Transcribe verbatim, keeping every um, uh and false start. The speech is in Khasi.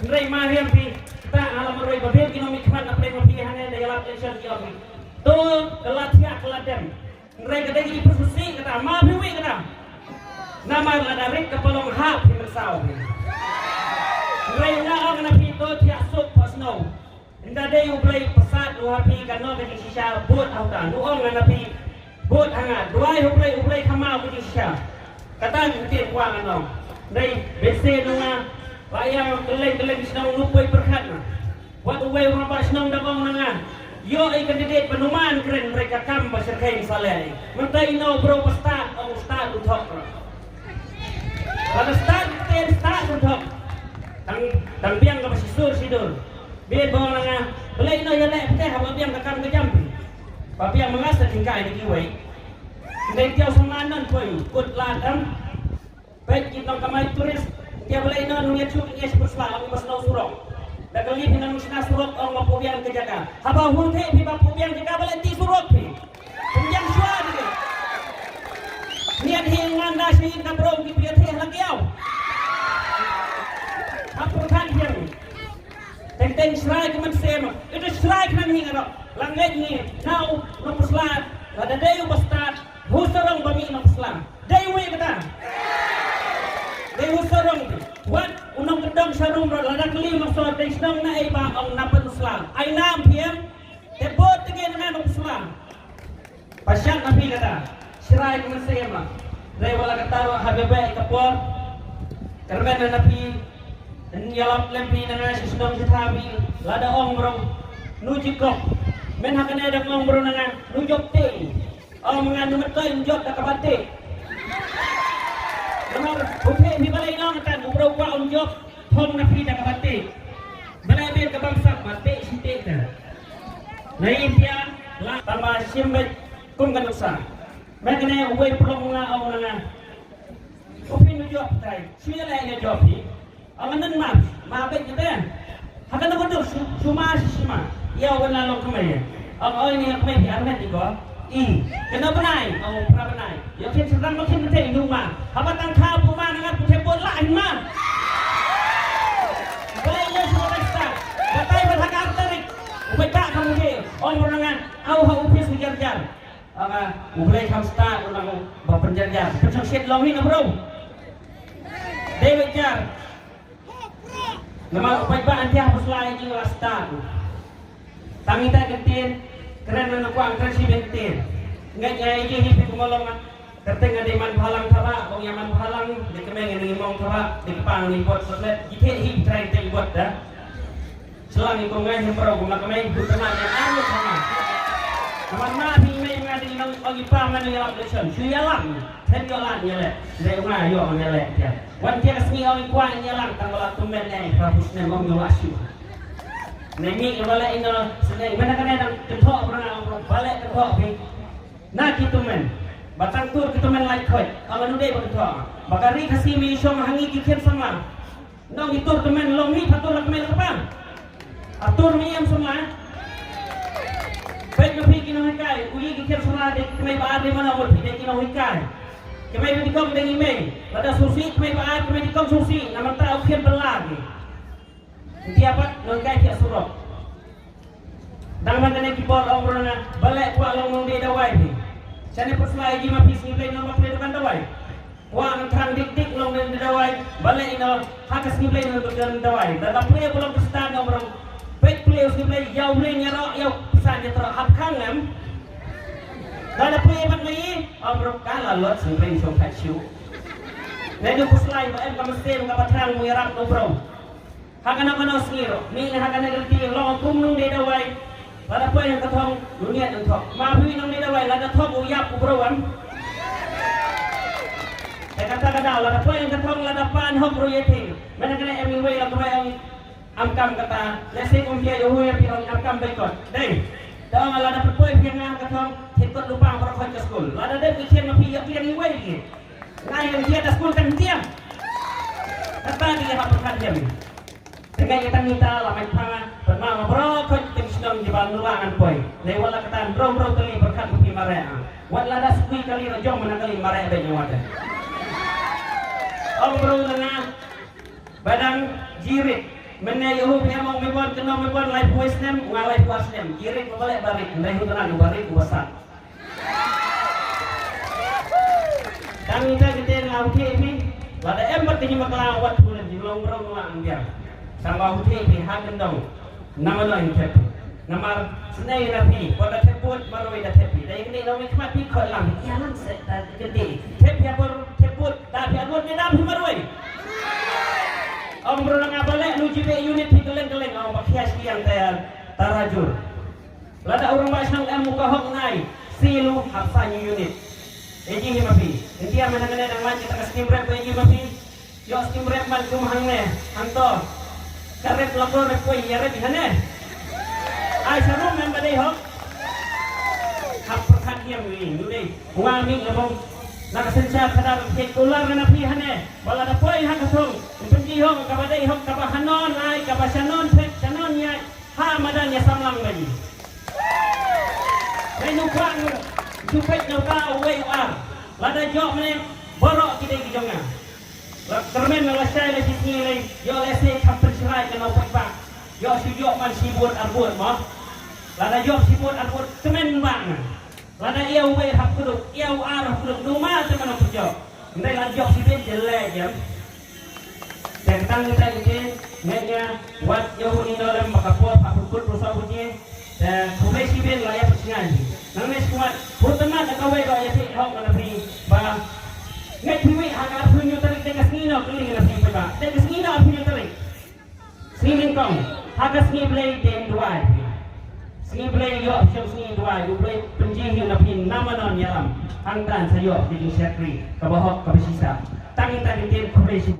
Hynrei ma hiam phi, ta ala marwei ba bit ki nongmihkhmat na pdeng ma phi hangne da ïalap election ki ong phi. To ka la thiah ka la dem. Hynrei ka dei ki pyrsusi kata, ma phi wi kata. Namar lada rit ka palong ha phi mynsaw phi. Hynrei nga ong na phi to thiah suk pa snow. Ynda dei U Blei pyrshah u ha phi kano ka jingshisha bud ha uta. Nu ong na phi bud ha nga. Duwai U Blei, U Blei kham ma ka jingshisha. Kata ka ktien kwah nga ong. Dei bese nu nga. Ba ïa kylleng kylleng shnong nu poi pyrkhat na. Wat uwei u rangbah shnong da ong na nga. Ïoh i candidate ba nu man kren hynrei ka kam ba shyrkhei sa leh. Mynta ino bro ba stad, ong stad u thok. Ba stad te stad u thok. Tang tang biang ka ba shisur shidur. Bit ba ong na nga, balei ino ïaleh pyrthei haba biang ka kam ka jam. Ba biang ma nga sa tingkai da kiwei. Ndei tiaw sa nga non poi kut lad em. Peit ki nongkamai turis. Tiaw balei ino ngi ïa chuk ngi ïa shipur sla ong ba snow surok. Da kali phi nang shna surok ong ba phubiang ka jaka. Haba hu the phi ba phubiang jaka balei ti surok phi. Pynjang shuwa dei. Niat hi ngan da shi na bro ki pia the ha kiaw. Hap pyrkhat hiang. Teng teng shrai ka mynsiem. Ito shrai ka nang hi nga dok. Lang ngeit ngi. Nau nong pysla. Lada dei u bastad. Hu sarong ba mi nong pysla. Dei wi kata. Dei hu sarong. Wat u nong kyndong sharum ro. Lada kli nong sor dei shnong na ei ba ong na pysla. Ai nam piem. Te bot te gen na nong pysla. Pashak na phi kata. Shrai ka mynsiem la. Dei wala kata ro ha bebe ka por. Kyrmen na phi. Ïalap lem phi na nga shi shnong shi thaw phi. Lada ong bro. Nu jikok. Men ha kane da ong bro na nga. Nu jop te. Ong nga nu met koi nu jop da ka bate. Namar u phi phi balei nong tan u bro kwah ong jop. Hong na phi da ka bate. Balei ben ka bamsap bate shi te ta. Na India la tang ba shim beit kum ka nuksa. Mynta kane uwei u pynlong nga ong na nga. U phi nu jop tai. Shu ïa leh ïa jop hi. Ong ngan ma ma beit kata. Ha kane ka dur shu shu ma shu ma. Ïa wan la long kmie. Ong oi ni kmie phi armet ni ko. I kane bnai ong pra bnai. Ïa khin sdang ma khin te nu ma. Haba tang kha pu ma na nga pu te bot la ma. Balei ïa shu ma beit sta. Batai ba ha ka tarik. U beit ba ka mu ke. Ong bro na nga. Au ha u phi shu jar jar. Anga, u Blei kham stad u nang ba pynjarjar. Pynshong shit long hi na bro. Dei beit jar. Namar u paidbah an thiah phylla ïa ki la stad. Tang ita ka ktien, kren na kwang kren shi bynta. Ngai ngai ïa hi phi kumba long. Kyrteng nga dei man bhalang thaba, kong ïa man bhalang, dei kmeng ïa ngi mong thaba, dei kpang ngi bot sotlet, ki theh hi trai teng bot da. Shuwa ngi kong ngai hynrei kumba ka mei, bun tang ngai ngai ngai. Namar ma phi mei nga dei nong ong i pa nga dei ïalam election. Shu ïalam. Then ïalam ïaleh. Dei nga ïoh ïaleh ïa. Wan tia ka sngi ong i kwah ïalam tang ba la tymmen ne. Pra pus ne ngom ïoh la shu. Ne ngi ïoh la ino. Sene mana ka ne dang kynthoh pra nga ong pra bale kynthoh phi. Na ki tymmen. Ba tang tur ki tymmen lai khoi. Ong anu dei ba kynthoh. Ba ka ri Khasi mei shong ha ngi ki khien samla. Nong i tur tymmen long hi pha tur la kmei la kpa. A tur mi em samla. Peit ma phi ki nonghikai, u yi ki khian samla de kmei ba ar de mano ngut phi de ki nonghikai. Kmei ba dikong de ngi mei. Lada susi kmei ba ar kmei dikong susi, na mynta u khian bela ki. Ntia pat nonghikai ki surok. Dang ban kane ki bor ong bro na, balei kwah long nong dei dawai phi. Shane pyrshah ïa ki ma phi sngi Blei nong ma phi dukan dawai. Kwah nang thrang dik dik long nong dei dawai, balei ino ha ka sngi Blei nong dukan dawai. Da da plie ba long Khristan ong bro. Peit plie sngi Blei ïa u Blei ïa ro ïa u Khristan ïa tro hap khang em. Da da plie ban ngi ong bro ka la lot sngi Blei shong khat shu. Nai du pyrshah ba em ka mesin ka ba thrang mu ïa rap ong bro. Ha kano kano sngi ruh, mih na ha kane ka lynti long kum nong dei dawai. Lada poi ha ka thong, dunia nang thok. Ma phi nong dei dawai, lada thok u ïap u bro wan. Te kata ka daw, lada poi ha ka thong, lada pan hok ruh ïa thing. Mena kane em iwei la kumai ong am kam kata. Lehse kum phi ïa hu ïa phi ong am kam boycott. Dei. Te ong lada poi phi nga ha ka thong, thit kot lupang baroh khot ka skul. Lada dei phi khian ma phi ïa phi ong iwei lagi. Ngai ïa phi ïa ka skul tang tiang. Kata ki ïa hap pyrkhat ïa phi. Tengah ïa tang ita la mai phang, pynma ma bro khot teng shnong jiba nula ngan poi. Lei wala kata bro bro tali berkat kupi mare ah. Wat lada skui kali rajong mana kali mare be nyawat. Ong bro lana badang jirit. Mynne ïa u phi ong me bun, kynnoh me bun, laiphew snem, nga laiphew snem. Ki rit ba leh ba rit, hynrei hynrei u ba rit u ba sat. Tang ita kita nga u thie phi. Lada em bad kini bakla wat thu lem jinglong brong nga ang biang. Tang ba u thie phi ha kyndong. Namar lo in thep. Namar snei na phi, pon da thep bud, marwei da thep phi. Da ïa kane nong khmat phi khot lang, ïa lang se da kane. Thep ïa bor thep bud, da phi adwot ne da phi marwei. Ong bro nga ba leh lu jibe unit phi keleng keleng, ong ba khia shi yang ta tarajur. Lada u rangbah shnong em u ka hok nai, si lu hap sa unit. Ïa ji hi ma phi. Ntia mynta kane dang wan kita ka skim rep ïa ji ma phi. Ïoh skim rep man kum hangne, hangto. Ka rep la ko rep poi ïa rep hangne. Ai sharum em ba dei hok. Hap pyrkhat ïa mi, ngi dei. Wa mi ngabong. Na ka synshar khadar thied kular na phi hangne. Ba lada poi ha ka thong, pynji hok kaba dei hok kaba hanon ai kaba shanon phet shanon ïa. Ha madan ïa samlang ba ji. Hei nu kwah nu, ju peit nu ka uwei u ar. Lada jop ne baroh ki dei ki jong nga. La kyrmen la shai la shi sngi lei, ïoh lehse kham pynshrai ka nau paidbah. Ïoh shu ïoh man shi bud ar bud mo. Lada ïoh shi bud ar bud kyrmen ba nga. Lada ïa uwei hap kuduk, ïa u ar hap kuduk, nu ma te mano pyrjok. Ndai la jok shi bit je leh jem. Te tang kita kita ngenya wat ïa u ni dolem baka por hap kut rusa buje. Te kumai shi bit la ïa pyrshang. Nangne shi kumat, hu tena ka kawei ba ïa ti hok na phi ba. Ngai phi wei ha ka arphew hynñiew tarik te ka sngi no kylli na phi ba. Te ka sngi no arphew hynñiew tarik. Sngi nyngkong, ha ka sngi Blei dei duwai. Sngi Blei ïoh shem sngi duwai, u Blei pynjih ïa na phin nama non ïalam. Hangtan sa ïoh ki jingshakri, kaba hok kaba shisha. Tang ita ki tin khublei shibun.